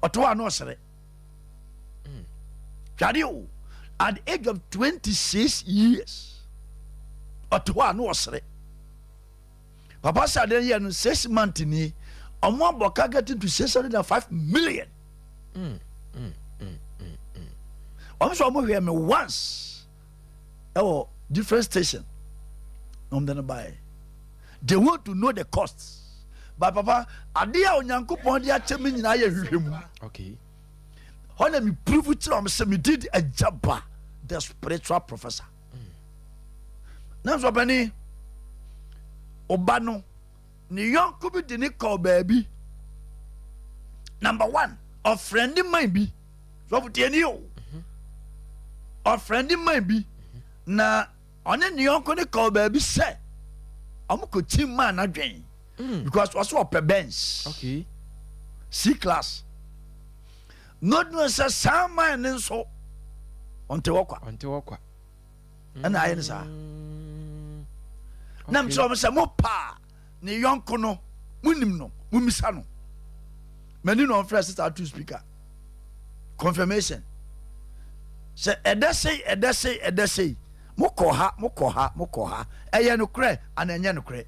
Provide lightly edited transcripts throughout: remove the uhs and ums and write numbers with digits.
Ɔte hɔ a na ɔsere. Hwɛ adeɛ o, at the age of 26 years, ɔte hɔ a na ɔsere. Papa sɛ adeɛ no yɛ no 6 months nie, ɔmo abɔ ka getting to 605 million. Ɔmo sɛ ɔmo hwɛ me once ɛwɔ different station na ɔmo de no baeɛ. They want to know the cost, but papa, adeɛ a Onyankopɔn de akyɛ me nyinaa yɛ hwehwɛ mu. Hɔ na me prove kyerɛ ɔmo sɛ me did Agyaba the spiritual professor. Na nso ɔpɛni ɔba no ne yɔnko bi de ne kɔɔ baabi. Number one, ɔfrɛndi man bi sɔfo tie ni o, ɔfrɛndi man bi na ɔne ne yɔnko ne kɔɔ baabi sɛ ɔmo kɔ kyi maa n'adwen because ɔso ɔpɛ Benz C class. No sɛ saa man ne nso ɔnte hɔ kwa. Ɔnte hɔ kwa. Ɛna ayɛ no saa. Na mkyerɛ ɔmo sɛ mo paa ne yɔnko no, monim no, momisa no m'ani na ɔmfrɛ sister to speaker confirmation sɛ ɛdɛ sei, ɛdɛ sei, ɛdɛ sei, mokɔ ha, mokɔ ha, mokɔ ha, ɛyɛ nokorɛ ana ɛnyɛ nokorɛ?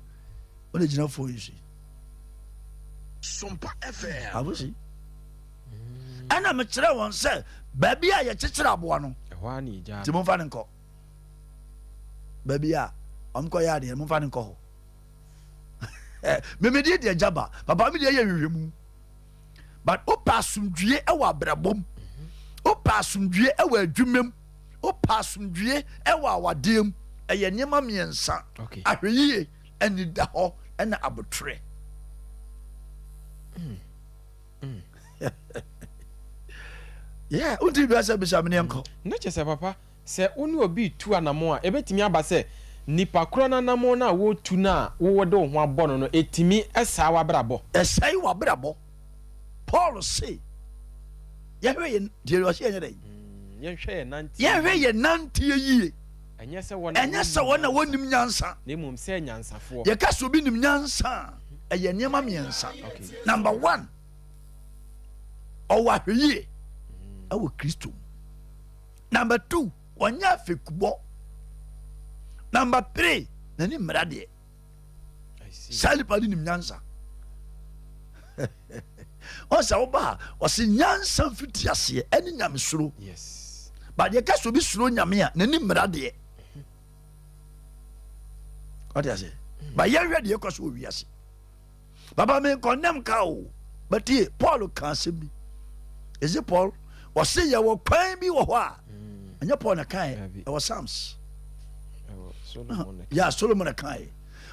Wode gyina phone yi so yi. Sompa FM. Abosi ɛna mekyerɛ wɔn sɛ baabi a yɛkyekyere aboa no, ɛhɔ a ne ɛgya. Nti momfa ne nkɔ baabi a ɔmkɔyɛ adeɛ, momfa ne nkɔ hɔ. Memedie deɛ gyaba papa me deɛ yɛ hwehwɛ mu, but wopɛ asomdwie ɛwɔ abrabɔ mu, wopɛ asomdwie ɛwɔ adwuma mu, wopɛ asomdwie ɛwɔ awadeɛ mu, ɛyɛ nneɛma mmiɛnsa: ahwɛyie, anida hɔ, ɛna abotrɛ. Yeah, wontimi bia sɛ bisa me ne nkɔ. Na kyɛ sɛ papa, sɛ wo ne obi tu anammɔn a, ɛbɛtumi aba sɛ nipa korɔ no anammɔn no a wɔretu no a wowɔ de wo ho abɔ no, ɛtumi ɛsaa w'abrabɔ. Ɛsɛe w'abrabɔ. Paul se yɛhwɛ yɛn deɛ, ɔsɛ yɛnyɛ dɛn? Yɛnhwɛ yɛn nanteɛ. Yɛhwɛ yɛn nanteɛ yie. Ɛnyɛ sɛ wɔn a ɛnyɛ sɛ wɔn a wɔnim nyansa, na mmom sɛ nyansafoɔ. Yɛka sɛ obi nim nyansa a, ɛyɛ nneɛma mmiɛnsa. Number one, ɔwɔ ahwɛyie ɛwɔ Kristo mu. Number two, ɔnyɛ afekubɔ. Number three, n'ani mmara deɛ. I see. Saa nipa no nim nyansa. Ɔsɛ woba a, ɔsɛ nyansa mfiti aseɛ ɛne nyamesuro. But yɛka sɛ obi suro Nyame a, n'ani mmara deɛ, ɔte aseɛ. Ba yɛhwɛ deɛ ɛkɔ so wɔ wiase, papa, me nkɔndɛm ka o, but tie, Paul ka asɛm bi. Is it Paul? Ɔse yɛwɔ kwan bi wɔ hɔ a, ɛnyɛ Paul na kae. Dabi. Ɛwɔ Psalms. Ɛwɔ Solomon na yɛ Solomon na kae.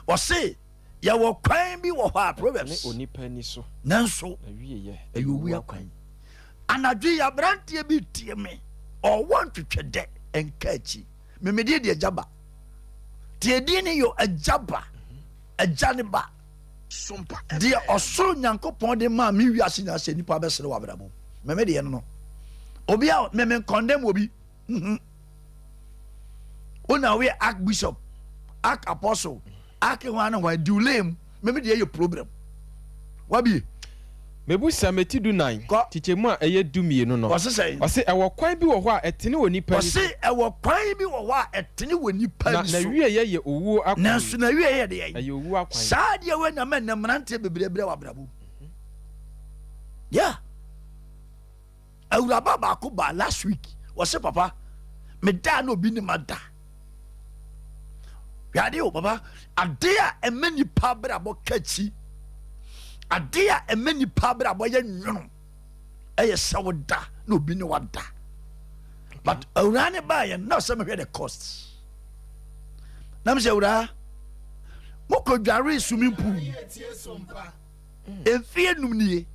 Ɔse yɛwɔ kwan bi wɔ hɔ a, ne Proverbs, onipa ani so, nanso na wieyɛ ɛyɛ owu akwan. Anadwo yi aberanteɛ bi tie me, ɔwɔ ntwetwɛ dɛ ɛnka akyi. Memedeɛ deɛ agya ba tie din ne yɛ agya ba, agya ne ba Sompa deɛ FM. Ɔsoro Nyankopɔn de maa me wiase nyinaa sɛ nipa bɛsere wɔ abrabɔ mu. Meme deɛ no obi a meme nkɔndɛm obi. Wona woyɛ archbishop, arch apostle, arch hwan ne hwan diwle mu, meme deɛ yɛ problem wabie. Mebusa meti 14. Kɔ. Kyekyɛmu a ɛyɛ 12 no. Ɔse sɛn? Ɔse ɛwɔ kwan bi wɔ hɔ a ɛtene wɔ nipa ani so. Ɔse ɛwɔ kwan bi wɔ hɔ a ɛtene wɔ nipa na ni so. N'awieɛ yɛ owuo akwan. Nanso na wie yɛ deɛ? Ɛyɛ owuo akwan. Saa deɛ wɔ nyame nnɛ mmeranteɛ bebree brɛ wɔ abrabɔ mu. Yeah, awuraba baako baa last week, wɔse papa, medaa na obi ne ma da. Hwɛ adeɛ o papa, ade a ɛmɛ nipa abrabɔ ka akyi, ade a ɛmɛ nipa abrabɔ yɛ nwono, ɛyɛ sɛ woda na obi ne wada. But awuraa ne baa yɛn na ɔsɛ mehwɛ the cost na mesɛ, awuraa, mokɔ dware swimming pool mfie 5 nie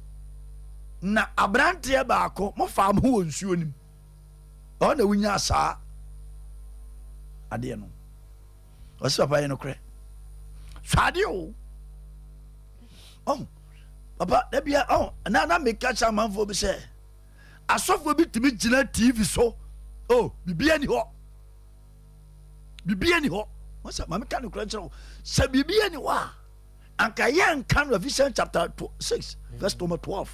na aberanteɛ baako mofaa mo ho wɔ nsuo nim, ɔno na wonya saa adeɛ no. Ɔsɛ papa, yɛ nokorɛ. Hwɛ adeɛ o, ɔho papa, dabia ɔho na meka kyerɛ amanfoɔ bi sɛ asɔfoɔ bi tumi gyina TV so o, biribi ani hɔ, biribi ani hɔ. Wɔsɛ maame ka nokorɛ nkyerɛ wo sɛ biribi ani hɔ a, anka yɛnka no Ephesians chapter 6 verse number 12.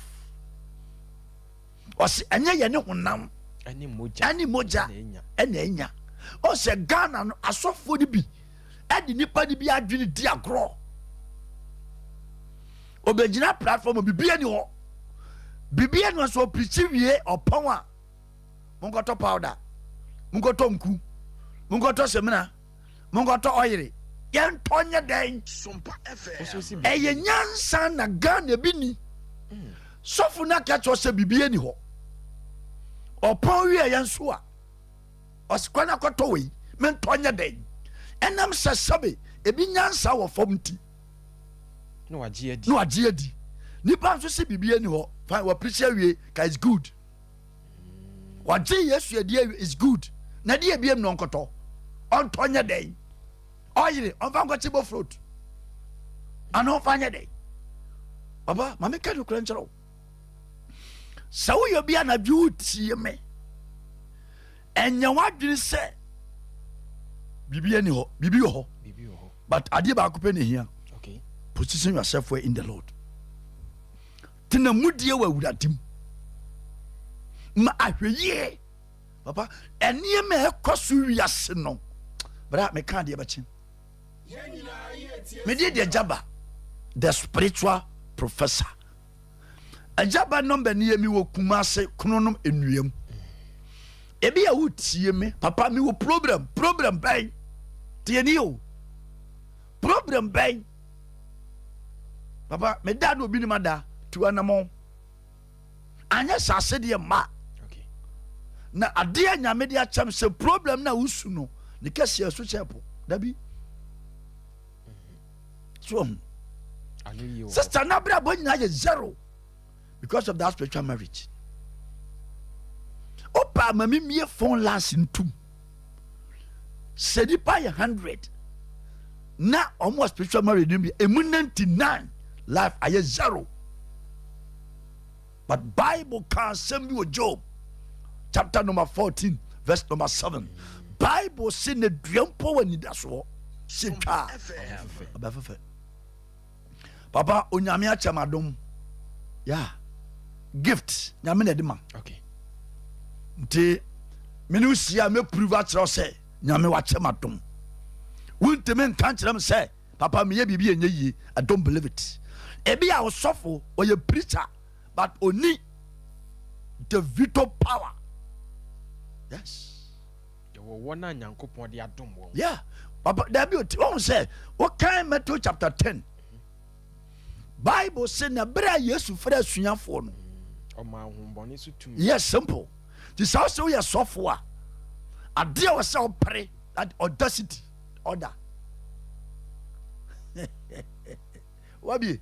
Ɔse ɛnyɛ yɛne honam ɛne mogya ɛna anya. Ɔsɛ Ghana no asɔfoɔ no bi ɛde nipa no bi adwene di agorɔ. Obɛgyina platform biribi ani hɔ. Biribi ani hɔ sɛ ɔpirikyi wie ɔpɔn a monkɔtɔ powder, monkɔtɔ nku, monkɔtɔ semina. Monkɔtɔ ɔyere yɛntɔ nyɛ dɛn? Ɛyɛ nyansa na Ghana bi ni. Sɔfo no aka kyerɛ sɛ biribi ani hɔ. Ɔpɔn wie yɛn nso a ɔsi kwan akɔtɔ wei mentɔ nyɛ dɛn? Ɛnam sɛ sɛbe ebi nyansa wɔ fam nti. Na wagye adi. Na wagye adi. Nipa nso si biribi ani hɔ. Fine, wɔpirikyi awie ka it's good. Wagye Yesu adi awie is good. Na deɛ ebiem na ɔnkɔtɔ. Ɔntɔ nyɛ dɛn? Ɔyere ɔmfa nkɔkye bɔ fruit. Ana ɔmfa nyɛ dɛn? Papa, ma meka nokorɛ nkyerɛ wo. Sɛ woyɛ obi anadwo wotie me, ɛnyɛ w'adwene sɛ biribi ani hɔ, biribi wɔ hɔ. But adeɛ baako pɛ na ehia. Position yourself well in the Lord. Tena mudie wɔ Awurade mu. Ma ahwɛyie. Papa, nneɛma a ɛkɔ so wiase no, bra meka adeɛ bɛkye. Mede deɛ Jaba, the spiritual professor. Ajaba nɔmba ni yɛ mi wɔ Kumase Kronom nnuam. Ebi a wotie me, papa mi wɔ problem, problem bɛn? Tie ni o. Problem bɛn? Papa, me da na obi ni ma da, tu anamɔn. Anyɛ saa asedeɛ mma. Na adeɛ nyame de akyɛm sɛ problem na wosu no, ne kɛseɛ so kyɛ po. Dabi. So ahu. Sister na abrabɔ nyinaa yɛ zero because of that spiritual marriage. Opa ma me mie phone lines ntum. Sɛ nipa yɛ 100 na ɔmo wɔ spiritual marriage no bi emu 99 life ayɛ zero. But Bible ka asɛm bi wɔ Job chapter number 14 verse number 7. Bible se na dua mpo wɔ anidasoɔ sɛ twa a ɔbɛfefɛ. Papa onyame akyɛ m adom. Yeah. Gift nyame na ɛde ma. Okay. Nti mene wo hyia mɛ prove akyerɛ wo sɛ nyame wakyɛ m adom. Wontumi nka nkyerɛ m sɛ papa meyɛ biribi ɛnyɛ yie. I don't believe it. Ebi a ɔsɔfo ɔyɛ preacher but oni the veto power. Yes. Yɛwɔ wɔn a Nyankopɔn de adom wɔn. Yeah. Papa dabi oti wɔn sɛ wɔkan Matthew chapter 10. Bible sɛ na bere a Yesu frɛ asuafoɔ no. Ɔma ahombɔne so tumi. Yes, simple. Ti sɛ ɔsɛ woyɛ sɔfo a adeɛ a wɔsɛ ɔpere that audacity order. Wabie.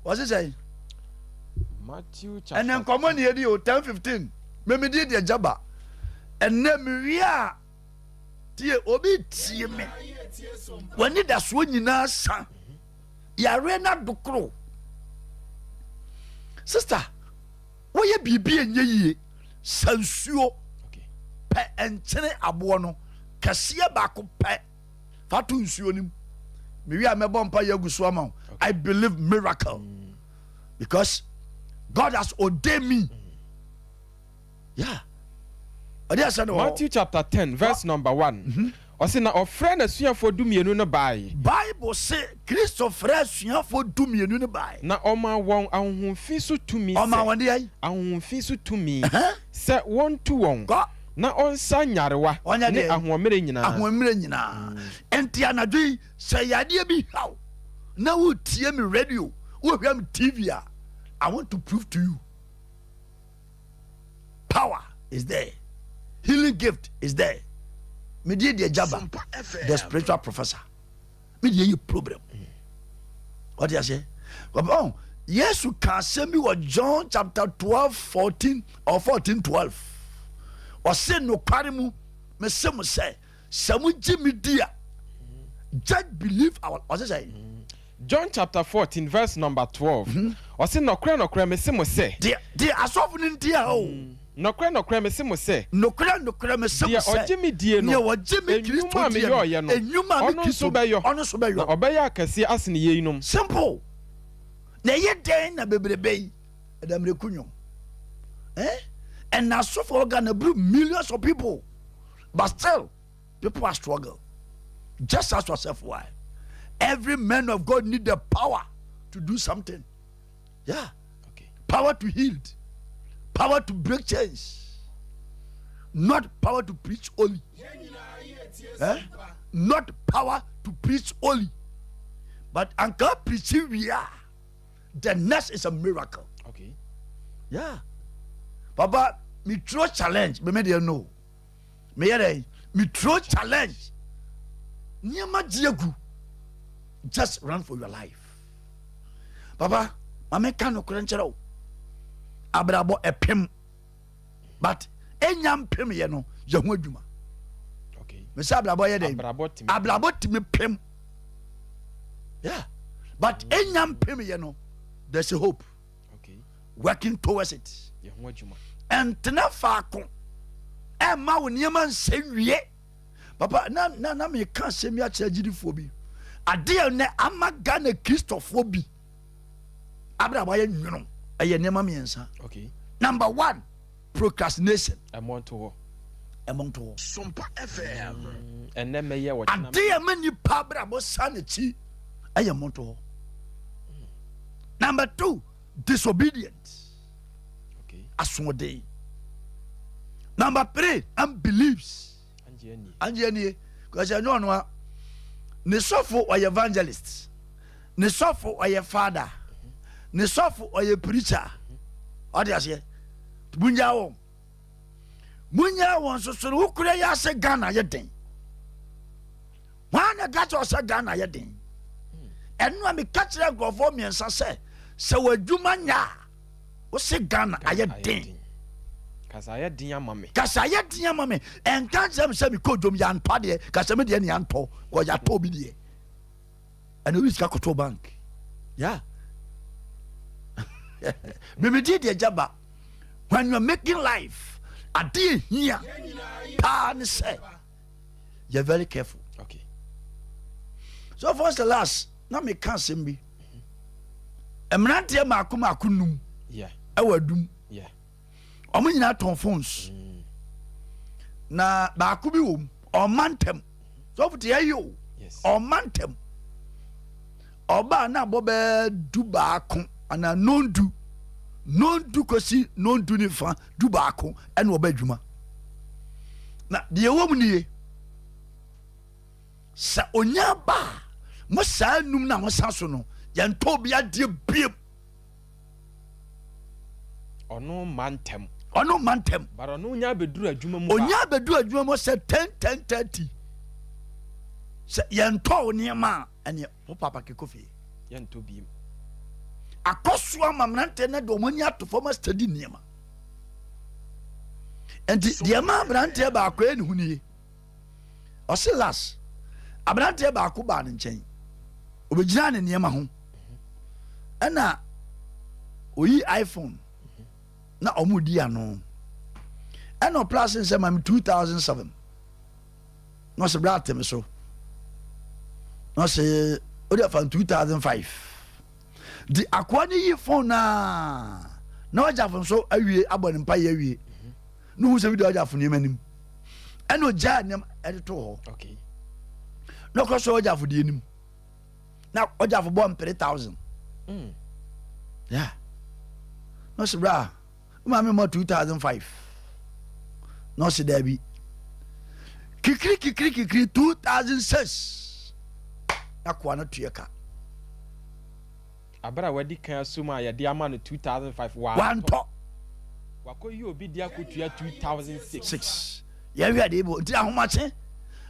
Wɔse sɛn? Matthew chapter. Ɛnɛ nkɔmɔ ni yɛdi o 10:15. Memedi deɛ gyaba. Ɛnɛ mewie a tie obi tie me. W'ani dasoɔ nyinaa sa. Yare na dokoro. Sister, woyɛ biribi ɛnyɛ yie. Sa nsuo pɛ nkyene aboɔ no kɛseɛ baako pɛ fa to nsuo no mu. Mewie a mɛbɔ mpa yɛ agu so ama wo. I believe miracle because God has ordained me. Yeah. Ɔde asɛ no wɔ. Matthew chapter 10 verse number 1. Ɔse na ɔfrɛ n'asuafoɔ 12 no bae. Bible se Kristo frɛ asuafoɔ 12 no bae. Na ɔmaa wɔn ahonhom fi so tumi sɛ. Ɔmaa wɔn deɛ? Ahonhom fi so tumi Ɛhɛn. sɛ wɔntu wɔn. Kɔ. Na ɔnsa nyarewa Ɔnyɛ ne deɛ? ahoɔmmerɛ nyinaa. Ahoɔmmerɛ nyinaa. Enti anadwo yi, sɛ yadeɛ bi haw na wotie me radio, wohwɛ me TV a, I want to prove to you. Power is there. Healing gift is there. Me deɛ deɛ Jaba, the spiritual professor. Me deɛ yɛ problem. What do you say? Oh, Yesu ka asɛm bi wɔ John chapter 12, 14 or 14, 12. Ɔse nokware mu, mese mo sɛ, sɛ mo gye me di a, just believe our, ɔse sɛ, John chapter 14 verse number 12. Ɔse nɔkorɛ nɔkorɛ mese mo sɛ. Deɛ deɛ asɔfo no nti a o. Nɔkorɛ nɔkorɛ mese mo sɛ. Nokorɛ nokorɛ mese mo Deɛ sɛ. ɔgye me die no. Deɛ ɔgye me Kristo Nnwuma a die no. meyɔɔyɛ no. Nnwuma a me Ɔno Kristo nso bɛyɔ. Ɔno nso bɛyɔ. Na ɔbɛyɛ akɛseɛ asene yeinom. Simple. Na ɛyɛ dɛn na bebrebe yi ɛda mmireku nnwom. Eh? And asɔfo Ghana buru millions of people, but still people are struggle. Just ask yourself why. Every man of God need the power to do something. Yeah. Okay. Power to heal, power to break chains, not power to preach only. Eh? Not power to preach only. But anka preaching we are. The next is a miracle. Okay. Yeah. Papa, me throw challenge. Me me deɛ no. Me yɛ dɛ. Me throw challenge. Nneɛma gye agu. Just run for your life. Papa, maame ka nokorɛ nkyerɛ wo. Abrabɔ ɛpem. But enya mpem yɛ no yɛ ho adwuma. Okay. Me sɛ abrabɔ yɛ dɛ. Abrabɔ tumi. Abrabɔ tumi pem. Yeah. But enya mpem yɛ no there's a hope. Okay. Working towards it. Yɛ ho adwuma. Ɛntena faako ɛmma wo nneɛma nsɛ wie. Papa, na meka asɛm bi akyerɛ agyidifoɔ bi. Adeɛ nɛ ama Ghana Kristofoɔ bi abrabɔ ayɛ nwono ɛyɛ nneɛma mmiɛnsa. Okay. Number one, procrastination. Ɛmɔ nto hɔ. Ɛmɔ nto hɔ. Sompa FM. Ɛnɛ mɛyɛ wɔ kyena. Adeɛ ma nipa abrabɔ sa n'akyi ɛyɛ mmɔ nto hɔ. Number two, disobedient. Okay. Asoɔden. Number three, unbeliefs. Angye ani. Angye anie. Kɔsɛ ɛnyɛ ɔno a ne sɔfo ɔyɛ evangelist, ne sɔfo ɔyɛ father, ne sɔfo ɔyɛ preacher. Ɔde aseɛ munya wɔn munya wɔn soso no wokura yɛ ase Ghana yɛ den. Wɔn a na ɛka kyerɛ sɛ Ghana yɛ den. Ɛno a meka kyerɛ nkurɔfoɔ mmiɛnsa sɛ w'adwuma nya a wose Ghana ayɛ den. Kasa ayɛ den ama me. Kasa ayɛ den ama me. Ɛnka nkyerɛ me sɛ mekɔ dwom yɛantɔ adeɛ. Kasa me deɛ ne yɛantɔ kɔ yɛatɔ obi deɛ. Ɛna obi sika kɔtɔ bank. Yeah. Mimidi deɛ gya ba. When you are making life, adeɛ hia paa ne sɛ you're very careful. Okay. So first the last, na meka asɛm bi. Mmeranteɛ maako maako num ɛwɔ adum. Yeah. Ɔmo nyinaa tɔn phones. Na baako bi wɔ mu, ɔma ntɛm. Sɔfo te ayi o. Yes. Ɔma ntɛm. Ɔbaa na abɔ bɛɛ 11 anaa 9:30. 9:30 kɔsi 9:30 11 ɛna ɔba adwuma. Na deɛ ɛwɔ mu nie. Sɛ onya ba a, mo saa num na mo sa so no, yɛntɔ obi adeɛ biem. Ɔno ma ntɛm. Ɔno ma ntɛm. But ɔno nya abɛduru adwuma mu. Onya abɛduru adwuma mu sɛ 10, 10:30. Sɛ yɛntɔ wo nneɛma a, ɛneɛ wo papa kekɔ fie. Yɛntɔ biem. Akɔso ama mmeranteɛ no de wɔn ani ato fam asitadi nneɛma. Nti deɛ ma aberanteɛ baako yɛ ne ho nie. Ɔse las aberanteɛ baako baa ne nkyɛn. Obɛgyina ne nneɛma ho. Ɛna oyi iPhone na ɔmo di ano. Ɛna ɔplase nsɛ ma me 2007. Na ɔse bra ateme so. Na ɔse ɔde afa 2005. Di akoa ne yi phone naa na ɔgyafo nso awie abɔ ne mpa yɛ awie. Na ohun sɛ bi de ɔgyafo nneɛma anim. Ɛna ɔgyaa nneɛma ɛde to hɔ. Okay. Na ɔkɔ so ɔgyafo deɛ anim. Na ɔgyafo bɔ 3000. Yeah. Na ɔse bra maame ma 2005. Na ɔse daabi. Kikiri kikiri kikiri 2006. Na koa no tuɛ ka. Abere a wadi kan asom a yɛde ama no 2005 wantɔ. Wakɔ yi obi de akotua 2006. 6. Yɛhwɛ adeɛ bi nti ahomakye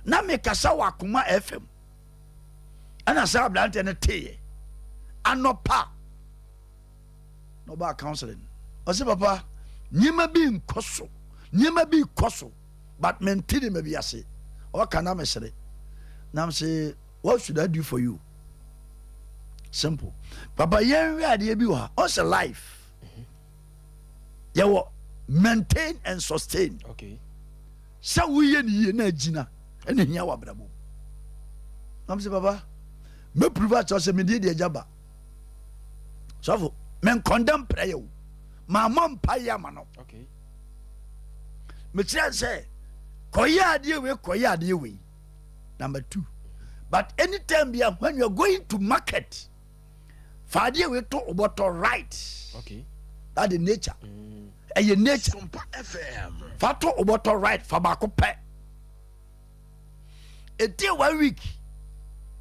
na mekasa wɔ Akoma FM. Ɛna saa aberanteɛ no teeɛ anɔpa na ɔbaa counseling. Ɔse papa nneɛma bi nkɔ so, nneɛma bi kɔ so, but mente nneɛma bi ase. Ɔka na mesere. Na mese what should I do for you? Simple. Papa yɛnhwɛ adeɛ bi wɔ ha. Ɔsɛ life. Yɛwɔ maintain and sustain. Okay. Sɛ woyɛ ne yie na agyina ɛna hia wɔ abrabɔ mu. Na mese papa mɛprove akyerɛ sɛ mede deɛ agya ba. Sɔfo menkɔndɛm prayer o. Mammɔ mpaeɛ ama no. Mekyerɛ sɛ kɔyɛ adeɛ wei, kɔyɛ adeɛ wei. Number two. But anytime bia when you are going to market, fa adeɛ wei to wobɔtɔ right. Okay. That the nature. Ɛyɛ nature. Fa to wobɔtɔ right, fa baako pɛ. Ɛtie one week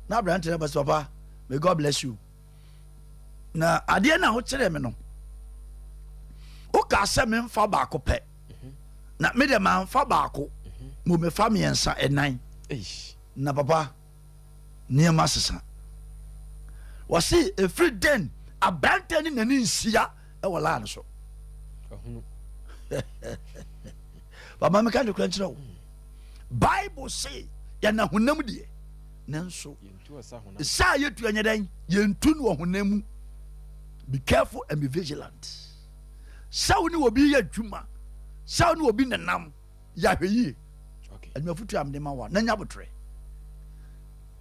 na aberante no bɛsɛ, papa, may God bless you. Na adeɛ no a wokyerɛ me no, wokaa sɛ memfa baako pɛ, na mede mamfa baako mo, mefa mmiɛnsa, ɛnan. Na papa, nneɛma sesa. Wɔse ɛfiri den aberante ne n'ani nsia ɛwɔ line so. Papa, meka ne kora nkyerɛ wo, Bible se yɛna honam deɛ, nanso saa yɛtu ɛnyɛ dɛn, yɛntu no wɔ honam mu. Be careful and be vigilant. Sɛ wo ne obi yɛ adwuma, sɛ wo ne obi nenam, yɛahwɛ yie. Adwumafotu a mede ma wa na nya abotrɛ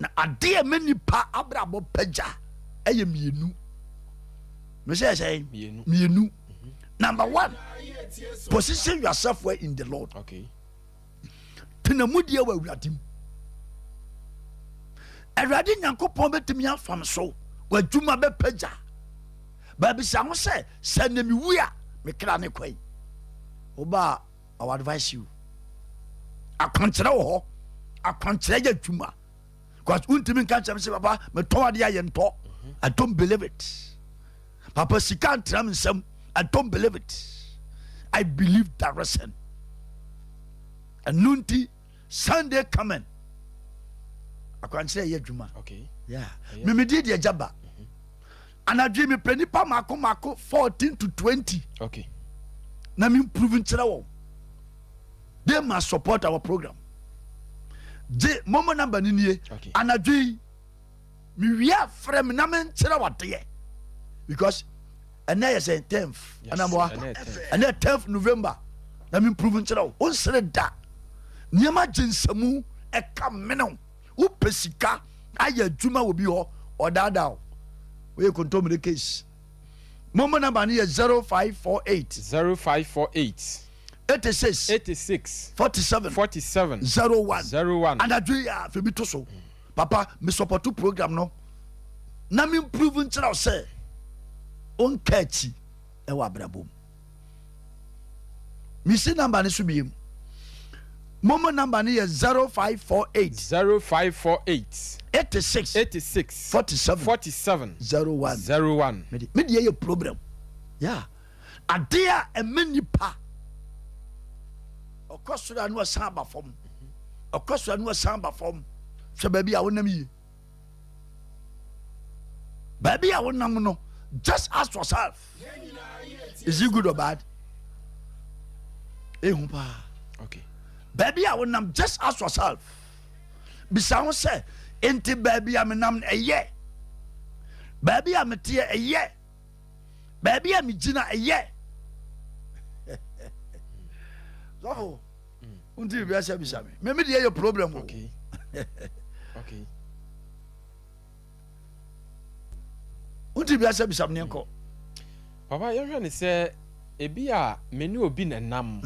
na adeɛ ma nipa abrabɔ pagya ɛyɛ mmienu. Mesɛ sɛ mmienu. Number one, position yourself well in the Lord. Tena mu deɛ wɔ Awurade mu. Awurade Nyankopɔn bɛtumi afam so, w'adwuma bɛpagya. Baabisa ho sɛ, sɛ ne mewu a, mekra ne kwan woba, I will advise you. Akwankyerɛ wɔ hɔ, akwankyerɛ yɛ adwuma, because wontumi nka nkyɛm sɛ, papa, metɔn adeɛ a yɛntɔ. I don't believe it. Papa, sika ntena me nsɛm. I don't believe it. I believe direction. Ɛno nti Sunday coming, akwankyerɛ yɛ adwuma. Yeah, memedi deɛ gya ba anadwo, mepɛ nipa mako mako 14 to 20 na memprove nkyerɛ wɔn. They must support our program. Gye momo number ni nie. Anadwo yi mewie a, frɛ me na menkyerɛ wadeɛ, because ɛnɛ yɛ sɛ 10th anamoa, ɛnɛ 10th November, na memprove nkyerɛ wo. Wonsere da nneɛma gye nsamu ɛka menew. Wopɛ sika ayɛ adwuma wɔ bi hɔ, ɔdaadaa wo, woyɛ kontommire case. Momo number no yɛ 0548 0548 86 86 47 47 01. 01. Anadwo yi a fɛ bi to so, papa, me support program no na me improve nkyerɛ wo sɛ wonka akyi ɛwɔ abrabɔ mu. Mesi number no so biem. Momo number no yɛ 0548 0548 86 86 47 47 01. 01. Mede yɛ program yeah. Adeɛ a ɛma nipa ɔkɔ soro a na ɔsan aba fam, ɔkɔ soro a na ɔsan aba fam. Hwɛ baabi a wonam yie, baabi a wonam no, just ask yourself, is it good or bad? Ehu paa. Baabi a wonam, just ask yourself, bisa ho sɛ, nti baabi a menam no ɛyɛ? Baabi a meteɛ ɛyɛ? Baabi a megyina ɛyɛ? Sɔfo, nti biribi ahyɛ bisa me, me deɛ yɛ problem o. Nti biribi ahyɛ bisa me ne nkɔ. Papa, yɛhwɛ ne sɛ ebi a me ne obi na nam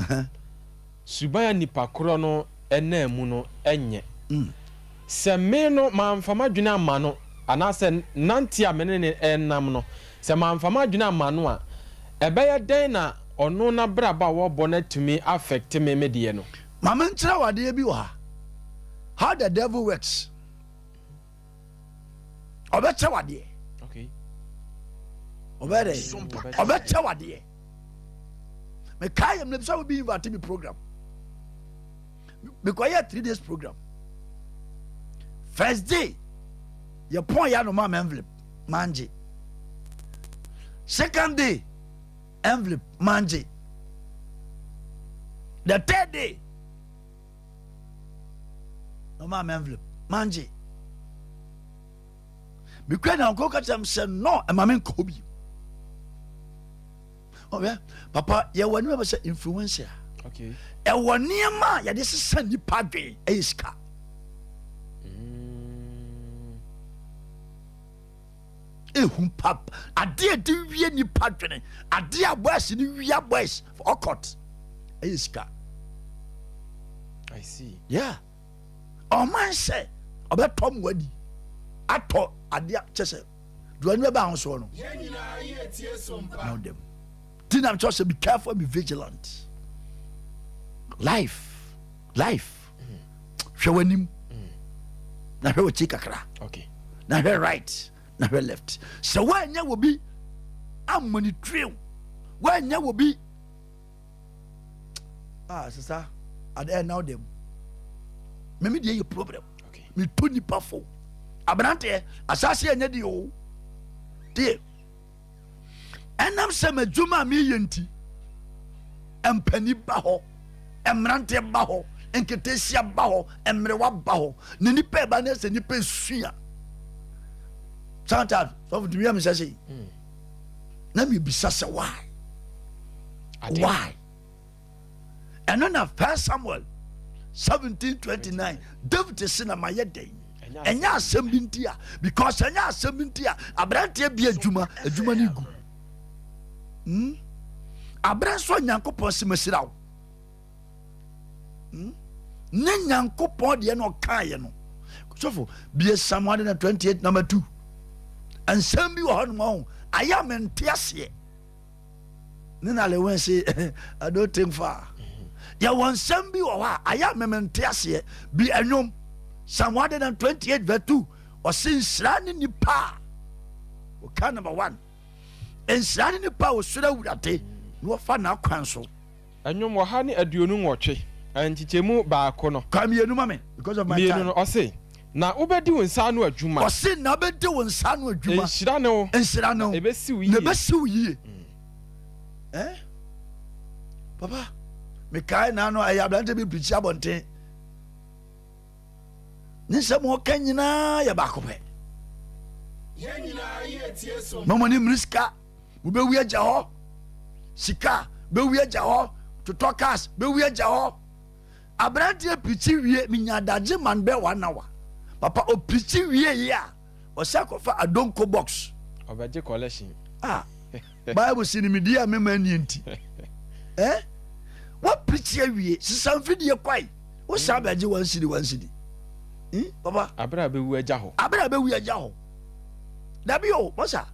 suban a nipa korɔ no ɛnam mu no ɛnyɛ sɛ me no mamfa m'adwene ama no, anaasɛ nante a me ne ne ɛnam no, sɛ mamfa m'adwene ama no a, ɛbɛyɛ dɛn na ɔno n'abrabɔ a wɔbɔ no atumi affect me deɛ no? Maame, nkyerɛ wo adeɛ bi wɔ ha, how the devil works. Ɔbɛkyɛ wo adeɛ. Ɔbɛyɛ dɛ ɔbɛkyɛ wo adeɛ. Mekae yɛ mmerɛ sɛ wobi invite me program, mekɔyɛ 3 days program. First day yɛpɔn yɛ anoma ma envelope mangye. Second day, envelope mangye. The third day ɔma me envelope mangye. Mekura na ɔnkɔ ka kyerɛ m sɛ no, ɛma me nkɔ bi. Ɔbɛ papa, yɛwɔ nneɛma bɛ sɛ influencer. Ɛwɔ nneɛma a yɛde sesa nipa dwen, ɛyɛ sika. Ehu pap. Adeɛ a ɛde wie nipa dwene. Adeɛ a boys no wia boys for ɔkɔt. Ɛyɛ sika. I see. Yeah. Ɔman sɛ ɔbɛtɔ mu adi. Atɔ adeɛ kyɛ sɛ deɛ ɔne bɛba ahosoɔ no. Na ɔdam. Ti na kyerɛ sɛ be careful and be vigilant. Life. Life. Hwɛ w'anim. Na hwɛ w'akyi kakra. Okay. Na hwɛ right. Na hwɛ left. Sɛ woanyɛ wɔ bi ammɔ ne tiriw. Woanyɛ wɔ bi ah sisa ade ɛna ɔdam. Mɛmi deɛ yɛ problem. Okay. Metu nipa fo. Aberanteɛ asase ɛnyɛ deɛ o. Deɛ ɛnam sɛ m'adwuma a meyɛ nti mpani ba hɔ mmeranteɛ ba hɔ nketesia ba hɔ mmerewa ba hɔ na nipa ɛba ne sɛ nipa esua sometimes sɔfo tumi yɛ mi sɛ sei na mi bisa sɛ why why ɛno na First Samuel 17:29 David se na mayɛ dɛn ɛnyɛ asɛm bi nti a because ɛnyɛ asɛm bi nti a aberanteɛ bi adwuma adwuma no gu Aberɛ nso Nyankopɔn se masira wo Ne Nyankopɔn deɛ na ɔkaeɛ no sɔfo bie Psalm 128 number 2 nsɛm bi wɔ hɔ nom ɔho ayɛ a mente aseɛ ne na lewen se I don't think far yɛwɔ nsɛm bi wɔ hɔ a ayɛ a memente aseɛ bi ɛnwom Psalm 128 verse 2 ɔse nhyira ne nipa a ɔka number 1 nhyira ne nipa a ɔsuro Awurade na wɔfa n'akwan so. Ɛnwom 128 nkyekyɛmu baako no. Ka mmienu ma me because of my time. Mmienu no ɔse na wobɛdi wo nsa ano adwuma. Ɔse na wobɛdi wo nsa ano adwuma. Nhyira ne wo. Nhyira ne wo. Na ebesi wo yie. Na ebesi wo yie. Eh? Papa, mekae na ano ɛyɛ aberante bi pirikyi abɔnten. Ne nsɛm ɔka nyinaa yɛ baako pɛ. Mama ne mmiri sika, wobɛwi agya hɔ. Sika bɛwi agya hɔ, totɔ cars bɛwi agya hɔ. Aberanteɛ pirikyi wie, menya adagye man bɛ one hour. Papa ɔpirikyi wie yi a, ɔsɛ akɔfa adonko box. Ɔbɛgye collection. Ah, Bible si nimdeɛ a mema nni nti. Eh? Woapirikyi awie, sesa mfidie kwae. Wosan bɛgye one cedi, one cedi. Hmm? Papa. Abere a bɛwu agya hɔ. Abere a bɛwu agya hɔ. Dabi o, masa.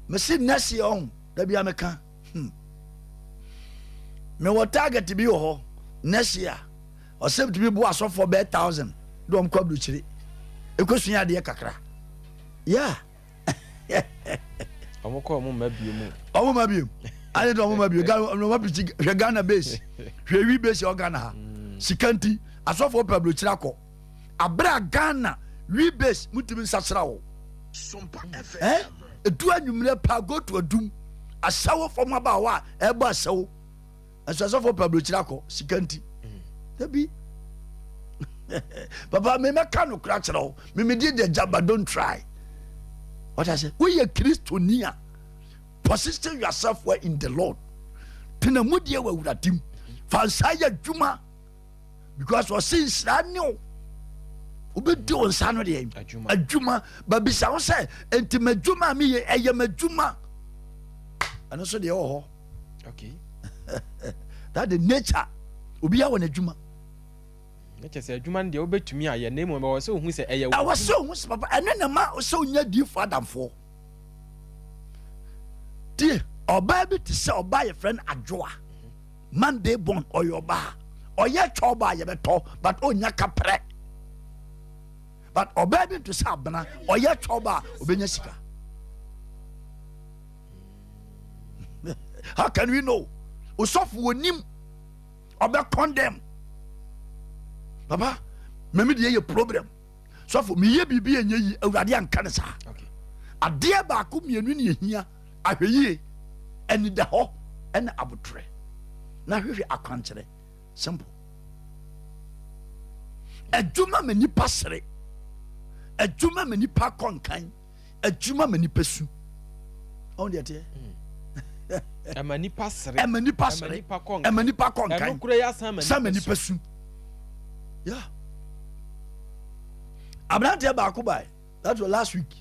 Mesi next year ɔho, dabi a meka. Mewɔ target bi wɔ hɔ next year. Ɔsɛ bitumi bu asɔfoɔ bɛyɛ 1,000 de wɔn kɔ aburukyire. Ekosua adeɛ kakra. Yeah. Ɔmo kɔ ɔmo mma bio mu. Ɔmo mma bio. Ayɛ de ɔmo mma bio. Ghana ɔmo pirikyi hwɛ Ghana base. Hwɛ wi base ɔ Ghana ha. Sika nti asɔfoɔ pɛ aburukyire akɔ. Abere a Ghana wi base mutumi nsakyera wɔ. Eh? Edu anwummerɛ pa go to adum. Asawo fam abaawa a ɛbɔ asawo. Nso asɔfoɔ pɛ aburokyire akɔ sika nti. Dabi. Papa me mɛka no kora kyerɛ wo. Me me di de gya but don't try. What I say? Woyɛ Kristoni a position yourself well in the Lord. Tena mu deɛ wɔ Awurade mu. Fa nsa yɛ adwuma. Because ɔse nhyira ne wo. Wobɛdi wo nsa no deɛ adwuma. Babisa wo sɛ enti m'adwuma a meyɛ ɛyɛ m'adwuma. Ɛno nso deɛ wɔ hɔ. Okay. That the nature. Obi awɔ n'adwuma. Ne kyɛ sɛ adwuma no deɛ wobɛtumi ayɛ na mmom ɛwɔ sɛ ohu sɛ ɛyɛ Ɛwɔ sɛ ohu sɛ papa ɛno na ma sɛ onya diifo adamfoɔ. Tie ɔbaa bi te sɛ ɔbaa yɛfrɛ no Adwoa. Monday born ɔyɛ ɔbaa. Ɔyɛ twɛ ɔbaa yɛbɛtɔ but ɔnya kaprɛ. But ɔbaa bi nto sɛ abena ɔyɛ twɛ ɔbaa ɔbɛnya sika. How can we know? Osɔfo onim ɔbɛ condemn. Papa, mɛmi deɛ yɛ problem. Sɔfo, meyɛ biribi ɛnyɛ yi, Awurade anka ne saa. Adeɛ baako mmienu ne ehia, ahwɛyie, anidahɔ, ɛna abotrɛ. Na hwehwɛ akwankyerɛ. Simple. Adwuma ma nipa sere. Adwuma ma nipa kɔ nkan. Adwuma ma nipa su. Ɔn deɛ teɛ. Ɛma nipa sere. Ɛma nipa sere. Ɛma nipa kɔ nkan. Ɛno kura yɛ asan ma nipa nipa su. Yeah. Aberanteɛ baako bae. That was last week.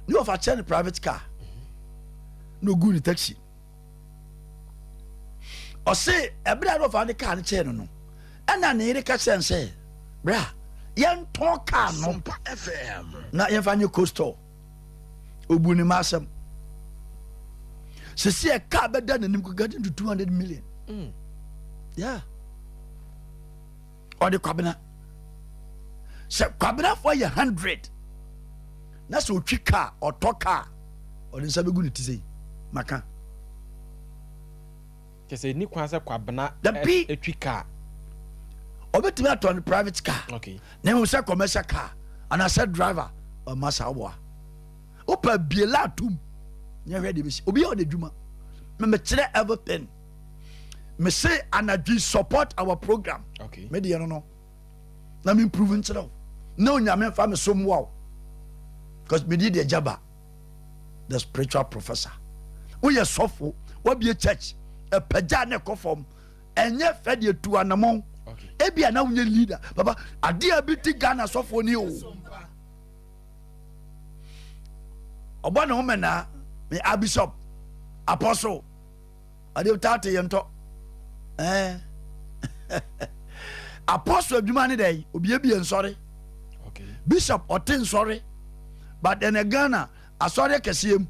Ne wɔfa kyɛ ne private car na ogu ne taxi. Ɔse ɛberɛ a na ɔfa ne car no kyɛɛ no no, ɛna ne yere ka kyerɛ no sɛ, bra yɛntɔn car no na yɛmfa nyɛ coastal. Obu ne ma asɛm. Sisi ɛ car bɛda n'anim ko getting to 200 million. Yeah. Ɔde kwabena. Sɛ kwabenafoɔ yɛ 100 na sɛ ɔtwi car, ɔtɔ car, ɔde nsa bɛgu ne ti sɛ maka. Kyɛ sɛ ɛni kwan sɛ kwabena ɛtwi car. Ɔbɛtumi atɔ no private car. Okay. Na mmom sɛ commercial car anaasɛ driver ɔma saa woa. Wopɛ bie la atom nyɛ hwɛ deɛ bɛsi. Obi yɛ ɔde adwuma. Memekyerɛ everything. Me se anadwo support our program. Okay. Me deɛ no. Na me improve nkyerɛ wo. Na onyame mfa me so mmoa wo. Because me deɛ jaba the spiritual professor. Woyɛ sɔfo, wabie church, ɛpagya ne kɔ fam. Ɛnyɛ fɛ deɛ tu anamɔn. Ebi a na wonyɛ leader. Papa, adeɛ a bi ti Ghana sɔfo ni o. Ɔbɔ ne ho mɛnaa, me a bishop, apostle, ɔde taate yɛn tɔ. Apostle adwuma ne dɛ, obiebie nsɔre. Bishop ɔte nsɔre. But ɛnɛ Ghana asɔre kɛseɛ mu.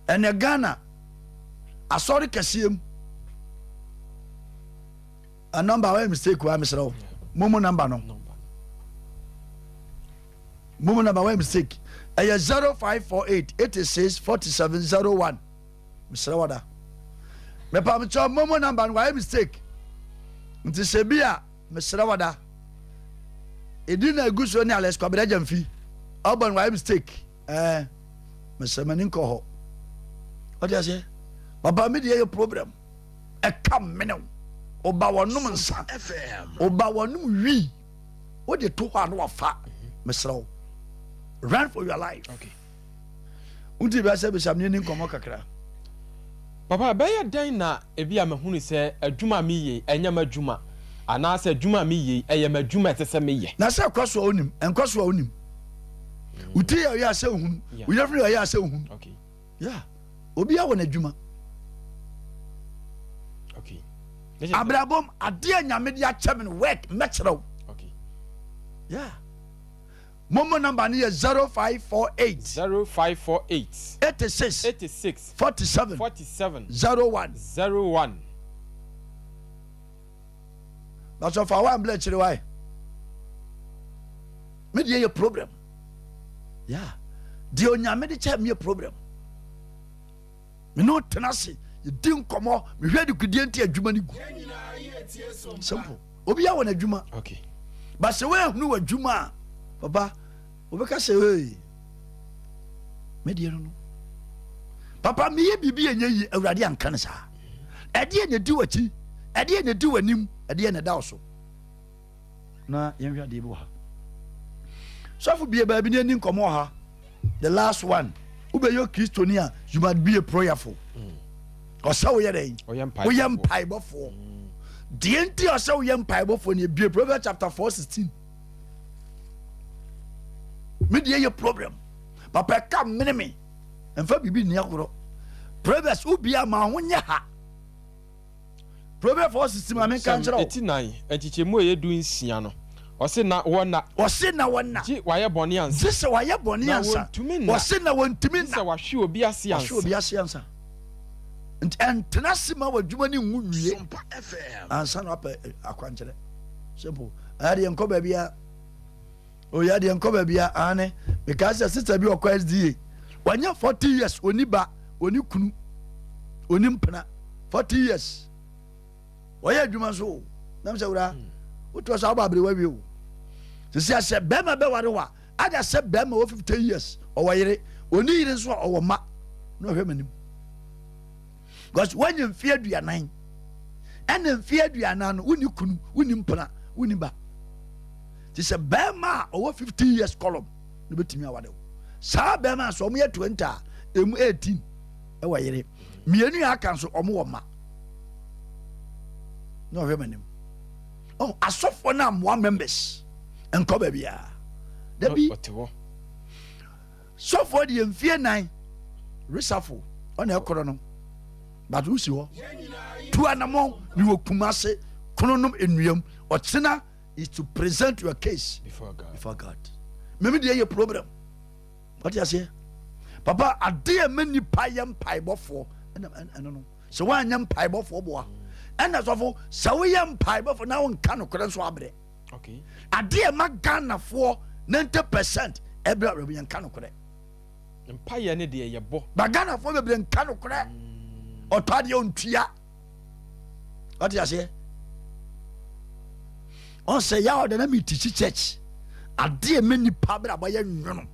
Ɛnɛ Ghana asɔre kɛseɛ mu. A number why mistake wa mesrɛ wo. Momo number no. Momo number why mistake. Ɛyɛ 0548 86 47 01. Mesrɛ wo da. Mepamkyɛ momo number no why mistake. Nti sɛ bi a mesrɛ wo da. Ɛdi na egu so ne Alex Kwabena Gyamfi. Ɔbɔ no why mistake. Mesrɛ m'ani nkɔ hɔ. Ɔde aseɛ. Papa mi deɛ yɛ problem. Ɛka mene wo. Ɔba wɔnom nsa. Ɔba wɔnom wi. Wode to hɔ a na wafa. Mesrɛ wo. Run for your life. Okay. Wonti bi asɛ bisa me ni nkɔmmɔ kakra. Papa, bɛyɛ dɛn na ebi a mahunu sɛ adwuma a meyɛ ɛnyɛ m'adwuma anaasɛ adwuma a meyɛ ɛyɛ m'adwuma ɛsɛ sɛ meyɛ? Na sɛ ɛkɔ so a wonim, ɛnkɔ so a wonim. Wo ti yɛ ɔyɛ asɛ ohunu, wo yɛfunu yɛ ɔyɛ asɛ ohunu. Okay. Yeah. Obi awɔ n'adwuma. Okay. Abrabom adeɛ nyame de akyɛ me no work mɛkyerɛ wo. Okay. Yeah. Momo number no yɛ 0548. 0548. 86. 86. 47. 47. 01. 01. That's all for one blɛ kyerɛ wae. Me deɛ yɛ problem. Yeah. Deɛ onyame de kyɛ me yɛ problem. Me ne tena ase yɛdi nkɔmmɔ mehwɛ de kudie nti adwuma no gu. Simple. Obi awɔ n'adwuma. Okay. But sɛ woahunu w'adwuma a papa wobɛka sɛ hey me deɛ no no papa meyɛ biribi ɛnyɛ yie awurade anka no saa. Ɛdeɛ na ɛdi w'akyi, ɛdeɛ na ɛdi w'anim, ɛdeɛ na ɛda wo so. Na yɛnhwɛ adeɛ bi wɔ ha. Sɔfo bie baabi ne ani nkɔmmɔ wɔ ha. The last one. Wobɛyɛ Kristoni a you must be a prayerful. Ɔsɛ woyɛ dɛn? Woyɛ mpaebɔfoɔ. Deɛ nti ɔsɛ woyɛ mpaebɔfoɔ ne ebie Proverbs chapter 4:16. Me deɛ yɛ problem. Papa ɛka mene me. Mfa biribi nni agorɔ. Proverbs wobia ma ho nyɛ ha. Proverbs 4:16 ma menka nkyerɛ wo. Eti nan, nkyekyɛmu a ɛyɛ 16 no. Ɔse na wɔnna. Ɔse na wɔnna. Gye wayɛ bɔne ansa. Gye sɛ wayɛ bɔne ansa. Na wɔntumi nna. Ɔse na wɔntumi nna. Gye sɛ wahwe obi ase ansa. Wahwe obi ase ansa. Nti ɛntena ase ma w'adwuma ne nwu nwie. Ansa na wapɛ akwankyerɛ. Simple. Ɛyɛ deɛ nkɔ baabi a. Oyɛ deɛ nkɔ baabi a ane. Mekaa sɛ sister bi ɔkɔ SDA. Wanya 40 years oni ba, oni kunu, oni mpena. 40 years. Wɔyɛ adwuma nso o. Nam sɛ wura, wotoa so abɔ aberewa wie o. Sisi asɛ bɛrima bɛware wa, ada sɛ bɛrima wɔ 50 years, ɔwɔ yere, oni yere nso a ɔwɔ mma. Na ɔhwɛ m'anim. Because wanya mfe 40. Ɛna mfe 40 no, wonni kunu, wonni mpena, wonni ba. Ti sɛ bɛrima a ɔwɔ 50 years column no bɛtumi aware wo. Saa bɛrima nso ɔmo yɛ 20 a, emu 18 ɛwɔ yere. Mmienu a aka nso ɔmo wɔ mma. Na ɔhwɛ m'anim. Oh, asɔfoɔ no amoa members nkɔ baabi a. Dabi. Sɔfoɔ deɛ mfie nan resafo ɔna ɛkorɔ no but wosi hɔ tu anamɔ mewɔ Kumase kronom nnuam ɔkyena is to present your case before God, before God. Meme deɛ yɛ problem wate aseɛ papa adeɛ ma nipa yɛ mpaebɔfoɔ ɛna ɛno no sɛ woanyɛ mpaebɔfoɔ boa ɛna sɔfo sɛ woyɛ mpaebɔfoɔ na wonka nokorɛ nso abrɛ. Adeɛ ɛma Ghanafoɔ 90% ɛbrɛ awerɛmu yɛnka nokorɛ. Mpaeɛ ne deɛ yɛbɔ. Ba Ghanafoɔ bebree nka nokorɛ. Ɔtɔ adeɛ ɔntua. Ɔte aseɛ. Ɔsɛ yɛ ɔde na mi tikyi church. Adeɛ ɛma nipa abrabɔ yɛ nwono.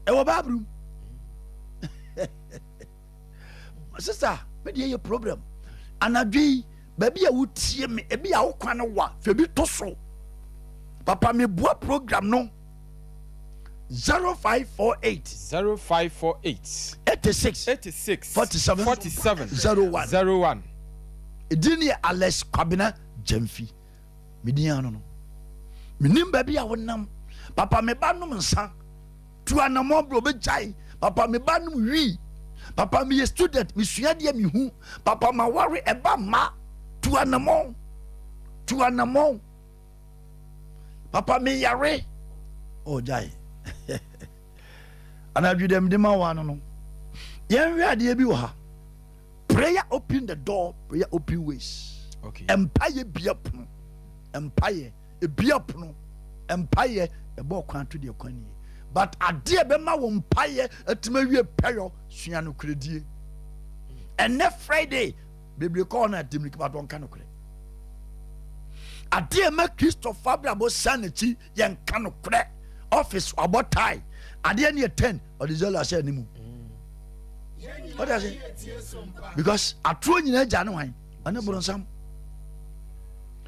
Ɛwɔ Bible mu. Sister, me deɛ yɛ problem. Anadwo yi baabi a wotie me ebi a wo kwan no wa fɛ bi to so papa meboa program no 0548 0548 86 86 47 47 01 01. Ɛdin ne yɛ Alex Kwabena Gyamfi. Medin ano no menim baabi a wonam papa me ba nom nsa Tu anamɔn bro bɛgyae. Papa me ba nom wii. Papa meyɛ student mesua deɛ mehu. Papa ma ware ɛba mma. Tu anamɔn. Tu anamɔn. Papa me yare. Oh gyae. Anadwo dɛm de ma wa no no. Yɛnhwɛ adeɛ bi wɔ ha. Prayer open the door, prayer open ways. Okay. Mpaeɛ bia pono. Mpaeɛ. Ebue pono, mpaeɛ ɛbɔ ɔkwan to deɛ kwan nie. But adeɛ ɛbɛma wo mpaeɛ atumi awie pɛyɔ, sua nokorɛdie. Ɛnɛ Friday, bebree kɔ hɔ na adi mmirika but wɔnka nokorɛ. Adeɛ ɛma Kristofo abrabɔ san n'akyi, yɛnka nokorɛ. Office wabɔ tie, adeɛ ne yɛ 10, ɔde zero ahyɛ anim. Ɔde ase because atoro nyinaa gya ne hwan? Ɔne boronsam.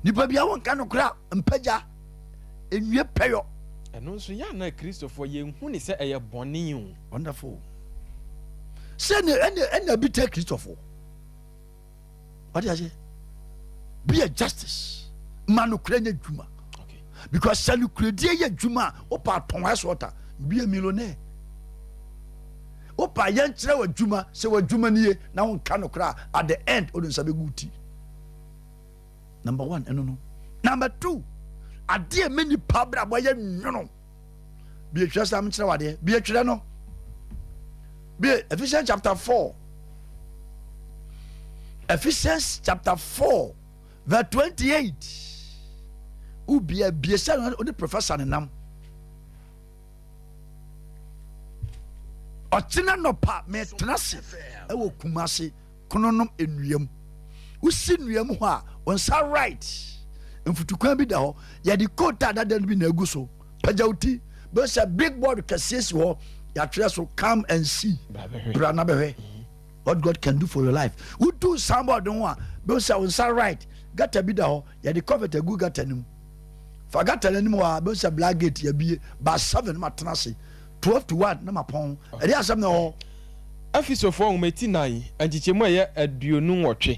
Nipa bia wonka nokorɛ a mpagya nwie pɛyɔ. Ɛno nso yɛ ana Kristofoɔ yɛnhu ne sɛ ɛyɛ bɔne o. Wonderful. Sɛ ne ɛna ɛna bi tɛ Kristofoɔ. Wate aseɛ? Be a justice. Ma nokorɛ nyɛ adwuma. Okay. Because sɛ nokorɛdie yɛ adwuma a wopa atɔn ice water, you be a millionaire. Wopa yɛnkyerɛ w'adwuma sɛ w'adwuma nie na wonka nokorɛ a at the end wode nsa bɛgu ti. Number one ɛno no. Number two, adeɛ ɛmɛ nipa abrabɔ yɛ nwono. Bie twerɛ sɛ amkyerɛ wadeɛ. Bie twerɛ no. Bie Ephesians chapter 4. Ephesians chapter 4 verse 28. Wobia bie sɛ wode professor ne nam. Ɔkyena nɔpa metena se ɛwɔ Kumase kononom nnua mu. Wosi nnua mu hɔ a, wo nsa right mfutukwan bi da hɔ. Yɛde coat a dada no bi na agu so. Pagya wo ti. Bɛhu sɛ big board kɛseɛ si hɔ. Yɛatwerɛ so come and see. Bra na bɛhwɛ what God can do for your life. Wodu signboard ho a, bɛhu sɛ wo nsa right gata bi da hɔ. Yɛde covet agu gata no mu. Fa gata no anim hɔ a, bɛhu sɛ black gate yɛabie. Ba 7 ma tena ase. 12 to 1 na mapɔn. Ɛde asɛm na ɛwɔ hɔ. Efesofoɔ nwoma ti nan, nkyekyɛmu a ɛyɛ 28.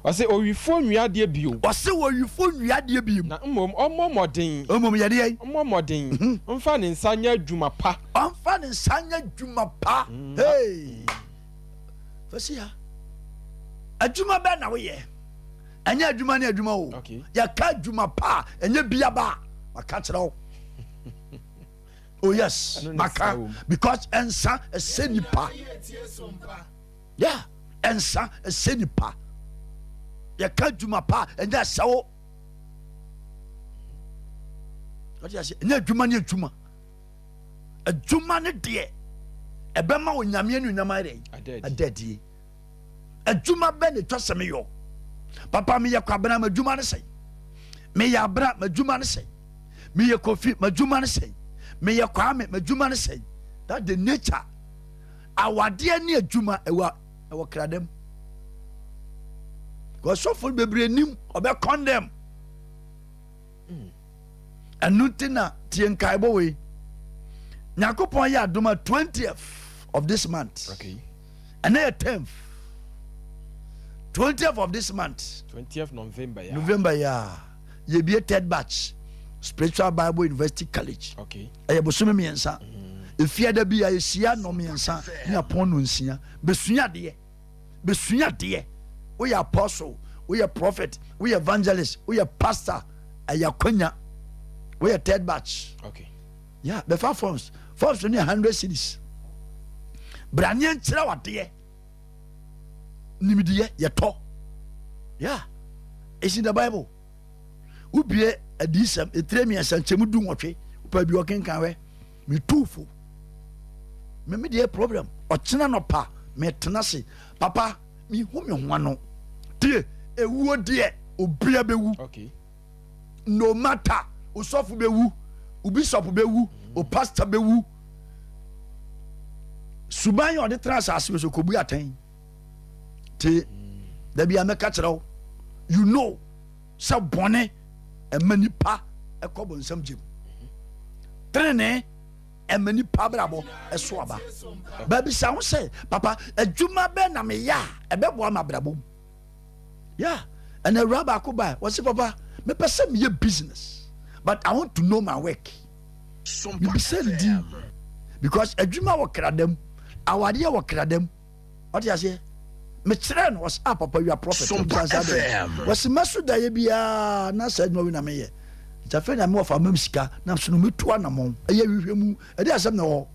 Ɔse, Owifoɔ nwia adeɛ bio. Ɔse, Owifoɔ nwia adeɛ bio. Na mmom ɔmmɔ mmɔden. Mmom yɛ deɛn? Ɔmmɔ mmɔden mfa ne nsa nyɛ adwuma pa. Ɔmfa ne nsa nyɛ adwuma pa. Hey! Fasia, adwuma bɛn na woyɛ? Ɛnyɛ adwuma ne adwuma o. Okay. Yɛka adwuma pa a, ɛnyɛ biaba a, maka kyerɛ wo. Oh yes, maka because ɛnsa ɛsɛ nipa. Yeah, ɛnsa ɛsɛ nipa. Yɛka adwuma pa ɛnyɛ asɛwo. Ɔte ase ɛnyɛ adwuma ne adwuma. Adwuma ne deɛ ɛbɛma onyame ne onyama ayɛ dɛ adadie. Adwuma bɛ na ɛtwa sɛ meyɔ. Papa meyɛ kwabena m'adwuma ne sɛn. Meyɛ abra m'adwuma ne sɛn. Meyɛ Kofi m'adwuma ne sɛn. Meyɛ Kwame m'adwuma ne sɛn. That the nature. Awadeɛ ne adwuma ɛwɔ ɛwɔ kradam. Kɔsɔfo bebree nim ɔbɛ condemn. Ɛno nti na tie nkaebɔ wei. Nyankopɔn yɛ adom a 20th of this month. Okay. Ɛnɛ yɛ 10th. 20th of this month. 20th November ya. November ya. Yɛbie third batch. Spiritual Bible University College. Ɛyɛ bosome mmiɛnsa. Efiada bi a yɛhyia nnɔ mmiɛnsa ne apɔn no nsia. Bɛsua adeɛ. Bɛsua adeɛ. Woyɛ apostle, woyɛ prophet, woyɛ evangelist, woyɛ pastor. Ɛyɛ akwanya. Woyɛ third batch. Okay. Yeah, bɛfa forms. Forms no yɛ 100 cedis. Braneɛ nkyerɛ wadeɛ. Nimdeɛ yɛtɔ. Yeah. It's in the Bible. Wobue Adiyisɛm etire mmiɛnsa nkyɛmu 18, wopɛ bi ɔkenkan hwɛ. Metuu fo. Me me deɛ problem. Ɔkyena nɔpa metena se. Papa, mehu me ho ano. Tie, ewuo deɛ obia bɛwu. Okay. No matter, osɔfo bɛwu, o bishop bɛwu, o pastor bɛwu. Suban yɛ ɔde tena asase so kɔbu atɛn. Tie, dabi a mɛka kyerɛ wo, you know sɛ bɔne ɛma nipa ɛkɔ bɔnsam gyem. Tenene ɛma nipa abrabɔ ɛso aba. Baabisa ho sɛ, papa, adwuma bɛn na meyɛ a ɛbɛboa ma abrabɔ mu? Yeah, ɛna awura baako baa, wɔsi papa, mepɛ sɛ meyɛ business, but I want to know my work. Mebisa ne din because adwuma wɔ kradam, awadeɛ wɔ kradam. Ɔte aseɛ? Mekyerɛ no, ɔsɛ, ah papa, you are prophet. Sompa FM. Wɔsi mɛso daeɛ biara na saa adwuma wei na meyɛ. Nti afei na mewɔ fa mam sika na so no metu anamɔn. Ɛyɛ hwehwɛ mu. Ɛde asɛm na ɛwɔ hɔ.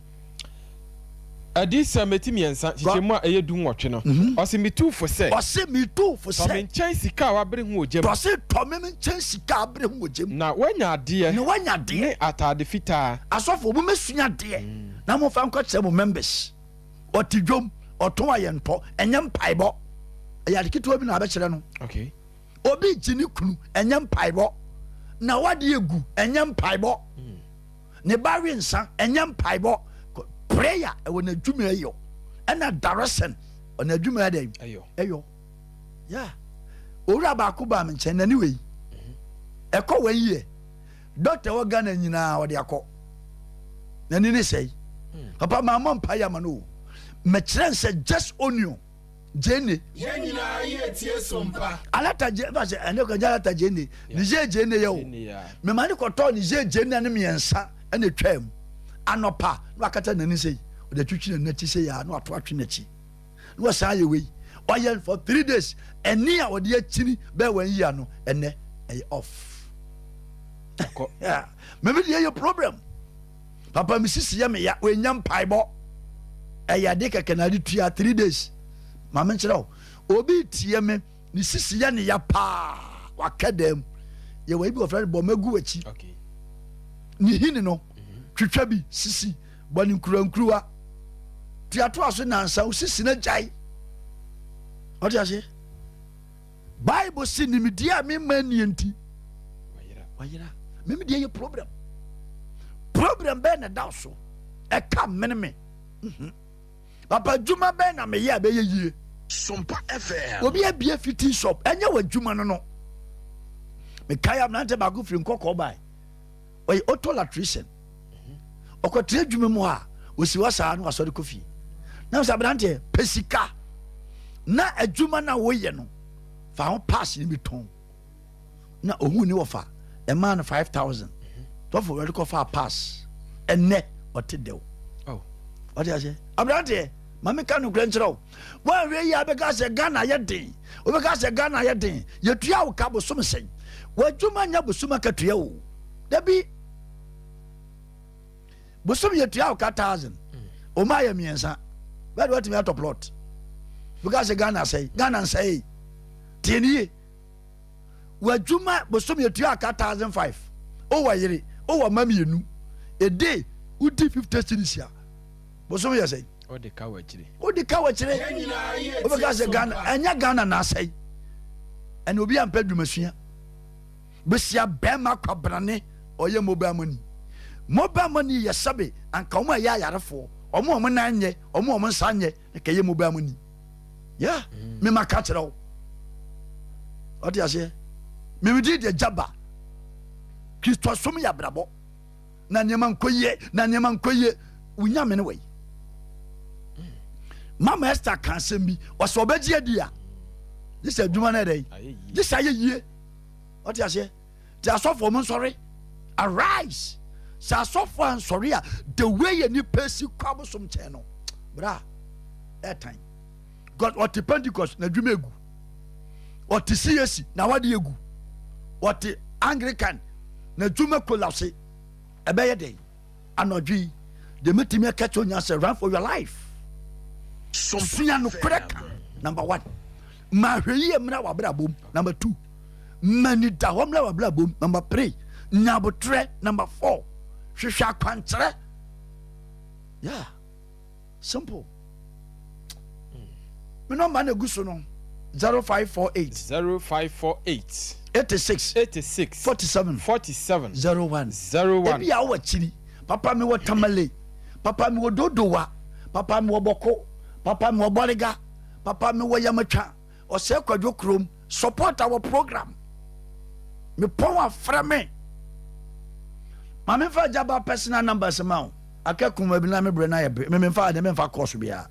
Adiyisɛm eti mmiɛnsa, nkyekyɛmu a ɛyɛ 18 no, ɔse, Metu fo sɛ. Ɔse, Metu fo sɛ. Tɔ me nkyɛn sika a wabere ho wɔ gya mu. Ɔse, Tɔ me nkyɛn sika a abere ho wɔ gya mu. Na woanya adeɛ. Na woanya adeɛ. Ne ataade fitaa. Asɔfoɔ, mommɛsua adeɛ na momfa nkɔkyerɛ mo members. Ɔte dwom, ɔtɔn ayɛntɔ, ɛnyɛ mpaebɔ. Ɛyɛ ade ketewa bi na abɛkyerɛ no. Okay. Obi gye ne kunu, ɛnyɛ mpaebɔ. Na wade egu, ɛnyɛ mpaebɔ. Ne ba we nsa, ɛnyɛ mpaebɔ. Prayer ɛwɔ n'adwuma ɛyɔ. Ɛna direction ɔna adwuma ɛdɛn? Ɛyɔ. Ɛyɔ. Yeah. Owura baako baa me nkyɛn n'ani wei. Ɛkɔ wɔn yie. Doctor wɔ Ghana nyinaa ɔde akɔ. N'ani ne sɛe. Papa maa mɔ mpa yɛ ama no o. Mɛkyerɛ sɛ just onion gyene. Yɛn nyinaa yɛ tie so mpa. Alata gye ɛfa sɛ ɛnɛ kɔgye alata gyene. Niger gyene yɛ o. Mɛma ne kɔtɔ Niger gyene ne mmiɛnsa ɛna etwa mu. Anɔpa na wakata n'ani sɛ ɔde atwitwi n'akyi sɛ yɛ na wato atwe n'akyi. Na wasan ayɛ wei. Ɔyɛ for 3 days. Ɛni a ɔde akyini bɛɛ wɔn yi ano ɛnɛ ɛyɛ off. Mɛmi deɛ yɛ problem. Papa mi sisi yɛ me ya wɔnya mpaebɔ. Ɛyɛ ade kɛkɛ na ade tua 3 days. Maame nkyerɛ wo obi tie me ne sisi yɛ ne ya paa waka dɛm yɛ wɔ ebi wɔfrɛ no bɔ mɛgu akyi ne hini no twitwa bi sisi bɔ ne nkurankuruwa tuatoa so nansa wo sisi no gyae. Ɔte aseɛ? Bible si nimdeɛ a mema nie nti wayera. Meme deɛ yɛ problem. Problem bɛɛ na ɛda so ɛka mene me. Papa adwuma bɛn na meyɛ a bɛyɛ yie? Sompa FM. Obi abie fitting shop, ɛnyɛ wɔ adwuma no. Mekae aberante baako firi Nkɔkɔɔ bae, ɔyɛ auto electrician. Ɔkɔtena adwuma mu a ɔsi hɔ saa na wasɔre kɔ fie. Na sɛ aberanteɛ pɛ sika na adwuma no a woyɛ no fa ho pass no bi tɔn. Na ohun ne wɔfa ɛmaa no 5,000 tɔfo wɔde kɔfa pass. Ɛnɛ ɔte dɛw. Ɔte aseɛ? Aberanteɛ, ma meka nokorɛ nkyerɛ wo, woanhwɛ yi a bɛka sɛ Ghana yɛ den. Wobɛka sɛ Ghana yɛ den. Yɛtua wo ka bosom sɛn? W'adwuma nyɛ bosom akatua o. Dabi, bosom yɛtua wo ka thousand, ɔma yɛ mmiɛnsa bɛde watumi atɔ plot. Bɛka sɛ Ghana sɛe, Ghana nsɛe. Tie ne yie. W'adwuma bosom yɛtua aka 1,500. Wowɔ yere, wowɔ mma mmienu, ɛde wodi 50 cedis a, bosom yɛ sɛn? Wode ka w'akyire. Wode ka w'akyire. Wobɛka sɛ Ghana ɛnyɛ Ghana na asɛe. Ɛna obi ampɛ adwumasua. Bɛsia bɛrima kwabrane ɔyɛ mobile money. Mobile money yɛ sɛbe anka wɔn a ɛyɛ ayarefoɔ, wɔn a wɔn nan nyɛ, wɔn a wɔn nsa nyɛ, na ka ɛyɛ mobile money. Yeah, mema ka kyerɛ wo. Ɔte aseɛ? Memedi deɛ gyaba. Kristosom yɛ abrabɔ. Na nneɛma nkɔ yie, na nneɛma nkɔ yie. Wonyame no wɔ yi. Mama Esther ka asɛm bi, ɔsɛ ɔbɛgye adi a, gye sɛ adwuma no ɛdɛ yi, gye sɛ ayɛ yie. Ɔte aseɛ? Te asɔfoɔ mo nsɔre. Arise! Sɛ asɔfo ansɔre a, the way yɛ nipa si kɔ abosom kyɛn no, bra, ɛtan. Because ɔte Pentecost na adwuma egu. Ɔte CAC na wade egu. Ɔte Anglican na adwuma collapse. Ɛbɛyɛ dɛn? Anɔdwe yi, deɛ mɛtumi aka kyerɛ onya sɛ run for your life. Sua nokorɛ ka, number one. Ma ahwɛyie mmra w'abrabɔ mu, number two. Ma nidahɔ mmra w'abrabɔ mu, number three. Nya abotrɛ, number four. Hwehwɛ akwankyerɛ. Yeah. Simple. Me nɔmba na egu so no 0548. 0548. 86. 86. 47. 47. 01. 01. Ebi a wɔ akyiri. Papa mi wɔ Tamale. Papa mi wɔ Dodowa. Papa mi wɔ Bɔko. Papa mi wɔ Bɔriga. Papa mi wɔ Yamatwa. Ɔsɛ Kwadwo kurom. Support our program. Me pɔn afrɛ me. Maame nfa gyaba personal numbers ma o. Aka kuma bi na me brɛ na yɛ brɛ. Me memfa ade memfa course biara.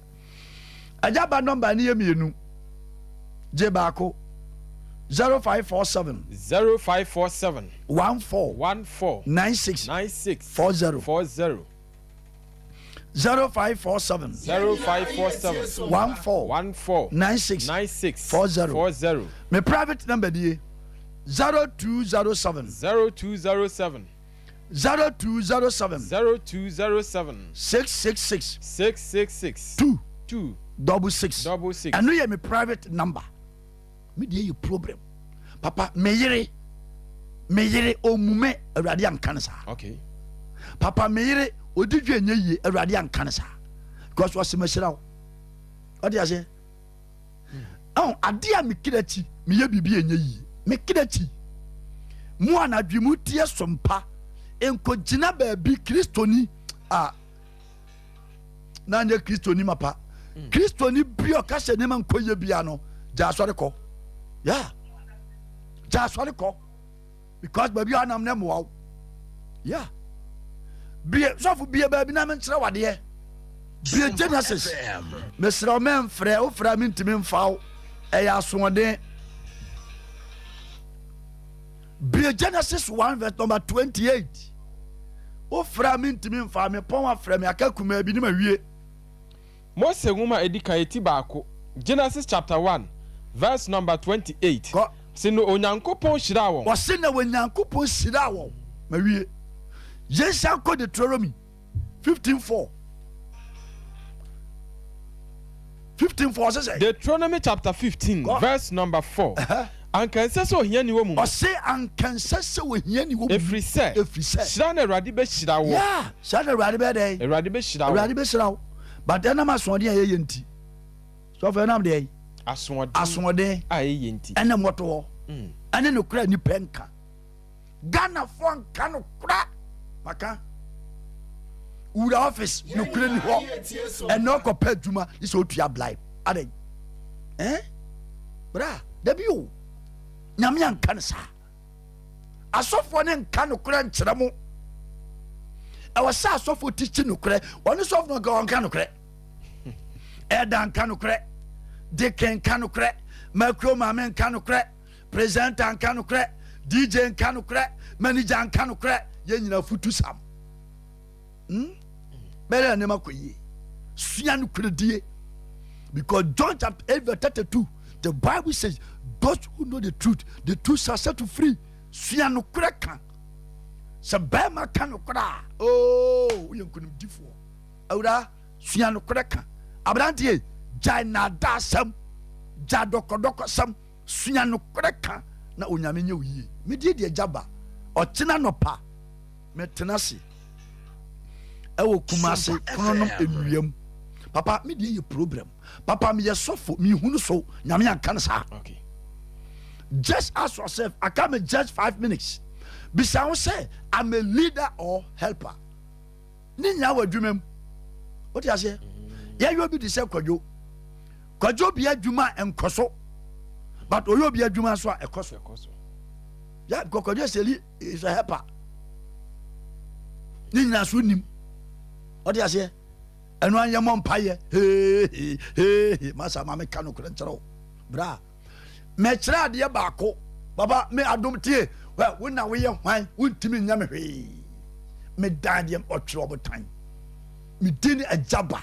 Agya ba nɔmba no yɛ mienu. Gye baako. 0547. 0547. 14. 14. 96. 96. 40. 40. 0547. 0547. 14. 14. 96. 96. 40. 40. Me private number nie. 0207. 0207. 0207. 0207. 666. 666. 2. 2. 66. 66. Ɛno yɛ me private number. Me deɛ yɛ problem. Papa me yere me yere omume awurade anka ne saa. Okay. Papa me yere odi dwa enye yie awurade anka ne saa. Because ɔsɛ mahyira wo. Ɔde aseɛ. Ɛho adeɛ a mekira akyi meyɛ biribi ɛnyɛ yie mekira akyi mu anadwo mu teɛ sompa nkɔgyina baabi kristoni a na nyɛ kristoni mapa kristoni bi ɔka sɛ nneɛma nkɔ yie bia no gya asɔre kɔ ya gya asɔre kɔ because baabi a anam na mmoa wo ya bie sɔfo bie baabi na menkyerɛ wadeɛ bie Genesis mesrɛ wo mɛmfrɛ wofrɛ a mentumi mfa wo ɛyɛ asoɔden bie Genesis 1 verse number 28 wofrɛ a mentumi mfa mepɔn afrɛ me aka kumaa bi ne mawie. Mose Nwoma a Edi Kan eti baako, Genesis chapter 1, verse number 28. Kɔ. Se na Onyankopɔn hyiraa wɔn. Ɔse na Onyankopɔn hyiraa wɔn. Mawie. Yɛnsan kɔ Deuteronomy 15:4. 15:4 ɔse sɛ. Deuteronomy chapter 15, Kɔ. verse number 4. Ɛhɛ. Anka ɛnsɛ sɛ ohiani wɔ mo mu. Ɔse anka ɛnsɛ sɛ ohiani wɔ mo mu. Ɛfiri sɛ. Ɛfiri sɛ. Hyira na Awurade bɛhyira wo. Yeah, hyira na Awurade bɛyɛ dɛn? Awurade bɛhyira wo. Awurade bɛhyira wo. But ɛnam asoɔden a yɛyɛ nti. Sɔfo ɛnam deɛ? Asoɔden. Asoɔden. A yɛyɛ nti. Ɛne mmɔtohɔ. Ɛne nokorɛ nipa nka. Ghanafoɔ nka nokorɛ. Maka. Wura office nokorɛ ni hɔ. Ɛnna ɔkɔpɛ adwuma ne sɛ otua blibe. Adɛn? Eh? Bra, dabi o. Nyame anka no saa. Asɔfoɔ ne nka nokorɛ nkyerɛ mo. Ɛwɔ sɛ asɔfoɔ tikyi nokorɛ. Ɔne sɔfo no nka ɔnka nokorɛ. Ɛda nka nokorɛ. Deacon nka nokorɛ. Makuro maame nka nokorɛ. Presenter nka nokorɛ. DJ nka nokorɛ. Manager nka nokorɛ. Yɛn nyinaa futu sam. Hmm? Bɛrɛ nneɛma kɔ yie. Sua nokorɛdie. Because John chapter 8 verse 32, the Bible says, those who know the truth shall set you free. Sua nokorɛ ka. Sɛ bɛrima ka nokorɛ a, oh, woyɛ nkonimdifoɔ. Awuraa, sua nokorɛ ka. Aberanteɛ, gyae nnaadaasɛm, gyae dɔkɔdɔkɔsɛm, sua nokorɛ ka na Onyame nyɛ wo yie. Medie deɛ gya ba, ɔkyena nɔpa, metena ase ɛwɔ Kumase kronom nnua mu. Papa, me deɛ yɛ problem. Papa, meyɛ sɔfo, mehunu so, Nyame anka no saa. Okay. Just ask yourself, aka me just 5 minutes. Bisa wo sɛ, I'm a leader or helper? Ne nyinaa wɔ adwuma mu. Wote aseɛ? Yɛyɛ obi te sɛ Kwadwo. Kwadwo bi adwuma a nkɔ so. But ɔyɛ obi adwuma nso a ɛkɔ so. Ɛkɔ so. Yeah, because Kwadwo is is a helper. Ne nyinaa so nim. Wote aseɛ? Ɛno anyɛ mɔ mpayɛ. Hee hee hee. Masa maame ka no korɛ nkyerɛ wo. Bra. Mɛkyerɛ adeɛ baako. Baba me adom tie. Well, wo na woyɛ hwan? Wontumi nyɛ me hwee. Medan deɛ ɔtwerɛ ɔbotan. Me din ne Agyaba.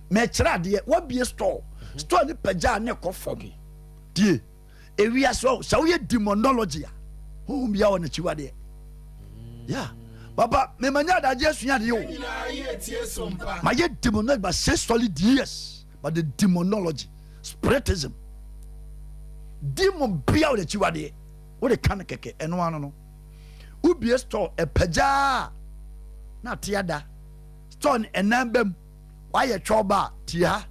Mɛkyerɛ adeɛ. Wabie store. Store ne pagya ne kɔ fam. Tie. Ewiase ɔ sɛ woyɛ demonology a, honhom biara wɔ n'akyiwadeɛ. Yeah. Papa, memanya adagye asua adeɛ o. Mayɛ demonology but six solid years. But the demonology, spiritism. Demon biara wɔ n'akyiwadeɛ. Wode ka no kɛkɛ, ɛno ano no. Wobie store ɛpagyaa na ate ada. Store no ɛnan bam. Wayɛ twɔba a, tie ha.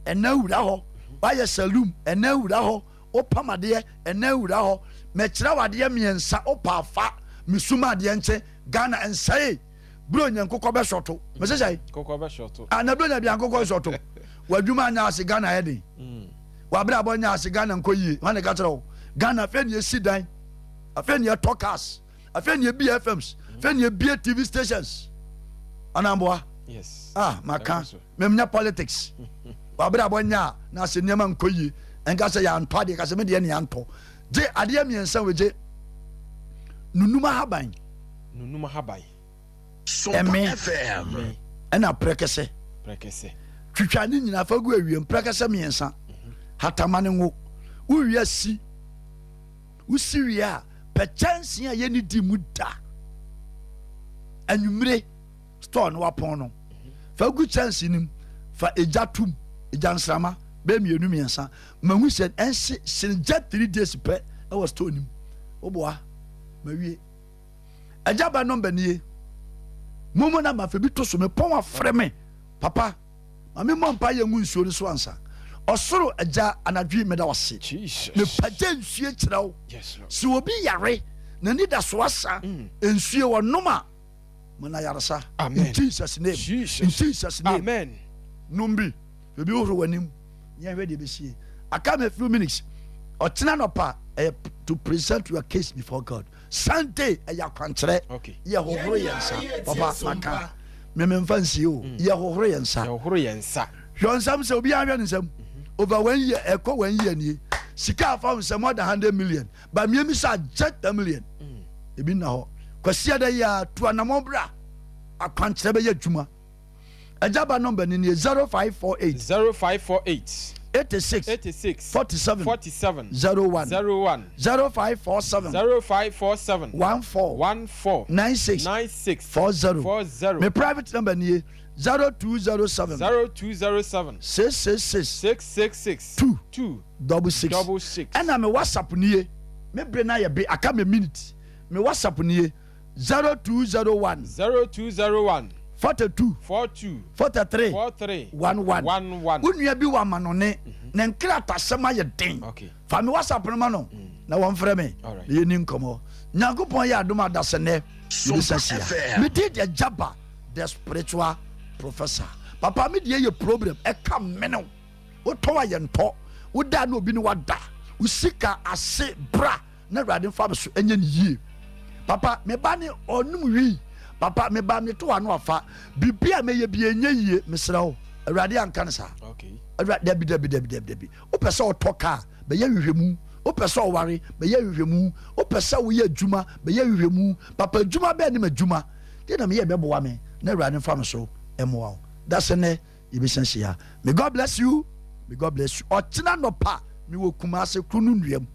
Ɛnan wura hɔ. Wayɛ saloon, ɛnan wura hɔ. Wopam adeɛ, ɛnan wura hɔ. Mɛkyerɛ wo adeɛ mmiɛnsa, wopɛ afa. Mesum adeɛ nkye. Ghana nsɛe. Buronya nkokɔ bɛsɔto. Mese sɛe? Nkokɔ bɛsɔto. Ah, na buronya bia nkokɔ nsɔto. W'adwuma anyɛ ase, Ghana ayɛ den. W'abrabɔ nyɛ ase, Ghana nkɔ yie. Hwan na ɛka kyerɛ wo? Ghana afei na yɛsi dan. Afei na yɛtɔ cars. Afei na yɛbie FMs. Afei na yɛbie TV stations. Anamboa. Yes. Ah, maka. Memnyɛ politics. W'abrabɔ nyɛ a na ase nneɛma nkɔ yie. Ɛnka sɛ yɛantɔ adeɛ, ka sɛ me deɛ ne yɛantɔ. Gye adeɛ mmiɛnsa wei gye. Nunum ahaban. Nunum ahaban. Ɛme. Ɛna prɛkɛsɛ. Prɛkɛsɛ. Twitwa ne nyinaa fa gu awie mprɛkɛsɛ mmiɛnsa. Hatama ne ngo. Wowie si. Wosi wie a, pɛ kyɛnsee a yɛne di mu da. Anwummere store no wapɔn no. Fa gu kyɛnsee no mu. Fa egya tom. Egya nsrama bɛyɛ mmienu mmiɛnsa. Mahu sɛ ɛnhye hyene gya 3 days pɛ ɛwɔ store no mu. Woboa mawie. Agya ba nɔmba nie. Momo na mafa bi to so mepɔn afrɛ me papa. Ma me mmɔ mpa yɛ ngu nsuo no so ansa. Ɔsoro agya anadwo yi meda wase. Mepagya nsuo kyerɛ wo. Sɛ obi yare n'ani da so asa mm. nsuo wɔnom a ma no ayaresa. In Jesus name. Jesus. In Jesus name. Amen. Nom bi. Ebi hohoro w'anim. Yɛnhwɛ deɛ ɛbɛsie. Aka me few minutes. Ɔkyena nɔpa ɛyɛ to present your case before God. Sunday ɛyɛ akwankyerɛ. Okay. Yɛ hohoro yɛn nsa. Papa maka. Meme mfa nsie o. Mm. Yɛ hohoro yɛn nsa. Yɛ hohoro yɛn nsa. Hwɛ nsɛm sɛ obiara hwɛ ne nsɛm. Mhm. Over one year ɛkɔ one year nie. Sika afa wo nsɛm more than 100 million. Ba mmienu sɛ agye 10 million. Ebi nna hɔ. Kwasi ada yi a tu anamɔ bra. Akwankyerɛ bɛyɛ adwuma. Agya ba nɔmba ni nie 0548. 0548. 86. 86. 47. 47. 01. 01. 0547. 0547. 14. 14. 96. 96. 40. 40. Me private number nie 0207. 0207. 666. 666. 2. 2. 66. 66. Ɛna me WhatsApp nie. Me bere na yɛ be aka me minute. Me WhatsApp nie 0201. 0201. 42. 42. 43. 43. 11. 11. Wo nua bi wɔ amanɔne ne nkratasɛm ayɛ den. Okay. Fa me WhatsApp no ma no na wɔmfrɛ me Alright. na yɛni nkɔmmɔ. Nyankopɔn yɛ adom adasɛ nnɛ yɛbɛsa Sompa hyia. FM. Mede deɛ Gyaba the spiritual professor. Papa me deɛ yɛ problem ɛka mene wo. Wotɔn a yɛntɔ. Woda na obi ne wada. Wo sika ase bra na Awurade mfa me so ɛnyɛ ne yie. Papa me ba ne ɔnom wii. Papa me ba me to ano afa. Biribi a mɛyɛ bi ɛnyɛ yie mesrɛ wo. Awurade anka no saa. Okay. Awurade dabi dabi dabi dabi dabi. Wopɛ sɛ ɔtɔ kaa bɛyɛ nhwehwɛmu. Wopɛ sɛ ɔware bɛyɛ nhwehwɛmu. Wopɛ sɛ woyɛ adwuma bɛyɛ nhwehwɛmu. Papa adwuma bɛɛ ne ma adwuma. Deɛ na meyɛ bɛboa me na Awurade mfa me so mmoa wo. Dasɛ nnɛ yɛbɛsan hyia. May God bless you. May God bless you. Ɔkyena nɔpa mewɔ Kumase kuro no nnuam.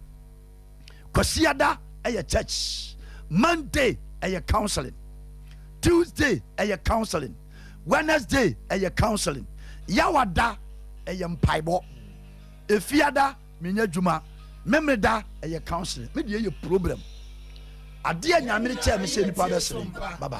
Kwasiada ɛyɛ church. Monday ɛyɛ counseling. Tuesday ɛyɛ counseling. Wednesday ɛyɛ counseling. Yawada ɛyɛ mpaebɔ. Efiada menya adwuma. Memeda ɛyɛ counseling. Me deɛ yɛ problem. Adeɛ Nyame de kyɛɛ me sɛ nipa bɛsere. Bye bye.